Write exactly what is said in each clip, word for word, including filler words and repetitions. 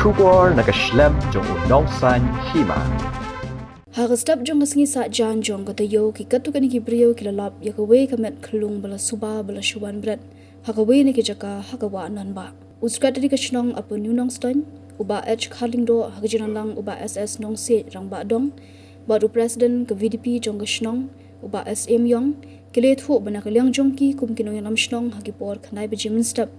Khubor na ka shlem jong u Nongsaiñ Hima. Ha ka step jong ka sngi Saitjaiñ jong ka taïew, ki katto katne ki briew ki la lap ïa kawei ka met khyllung ba la suba ba la shu wan bret ha kawei na ki jaka ha ka Wah Nanbah. U Secretary ka shnong Apu New Nongstoiñ, u Bah H Kharlyngdoh, ha ka jingïalang u Bah S S Nongsiej Rangbah Dong, bad u President ka V D P jong ka shnong, u Bah S M Yong, ki la ïathuh ba na ka liang jong ki kum ki nongïalam shnong, ha ki por khyndai baje mynstep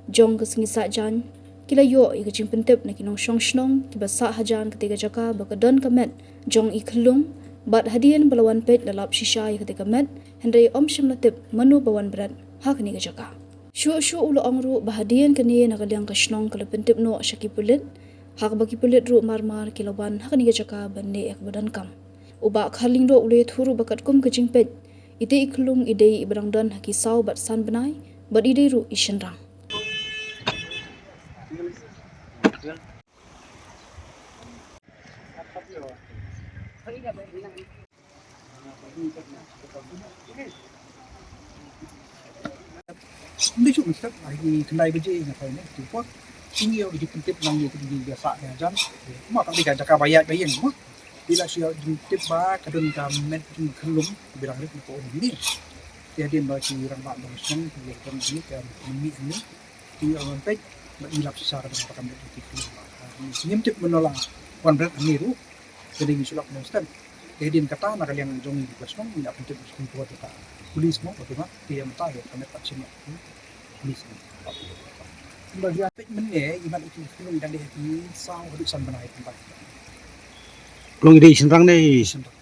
jong ka sngi Saitjaiñ, ki la ïoh ïa ka jingpyntip na ki nongshong shnong kiba sah hajan katei ka jaka ba ka don ka met jong i khyllung, bad hadien ba la wan peit la lap shisha ïa katei ka met, hynrei ym shym la tip mano ba wan bret ha kane ka jaka. Shuh shuh u la ong ruh ba hadien kane na ka liang ka shnong ka la pyntip noh sha ki pulit, ha kaba ki pulit ruh mar mar ki la wan ha kane ka jaka ban leh ïa kaba donkam. U Bah Kharlyngdoh u la ïathuh ruh ba katkum ka jingpeit, itei i khyllung i dei iba dang don ha ki saw bad san bnai, bad i dei ruh i shynrang. Ym dei shuh mynstep, ha ki khyndai baje nga phai ne, tu por. Ngi ïoh ka jingpyntip lang ïa ka jingbiasa ne jan. Ma ka dei ka jaka ba ïaid ba ïeng mo. Te la shu ïoh jingtip ba ka don ka met jong khyllung ba dang rit na ka um ne. Te hadien ba ki rangbah dong shnong ki ïa dong ne ka mih ne. Te ïoh ban peit ba i lap shisha ka don ba ka met jong ki khyllung ba. Ngim tip mano la wan bret hangne ruh. Ka dei ngi shu lap mynstep. Te hadien kata na ka liang jong ngi ka shnong ngi la pyntip sha ki por jong ka police mo, ba ki ma, te ïa mynta ïa ka met pat shim ïa ki police mo. Ba ïa peit mynne i mat i ki khyllung i dang dei ha ki saw haduh san bnai kumba. Khyllung i dei i shynrang ne i shynrang.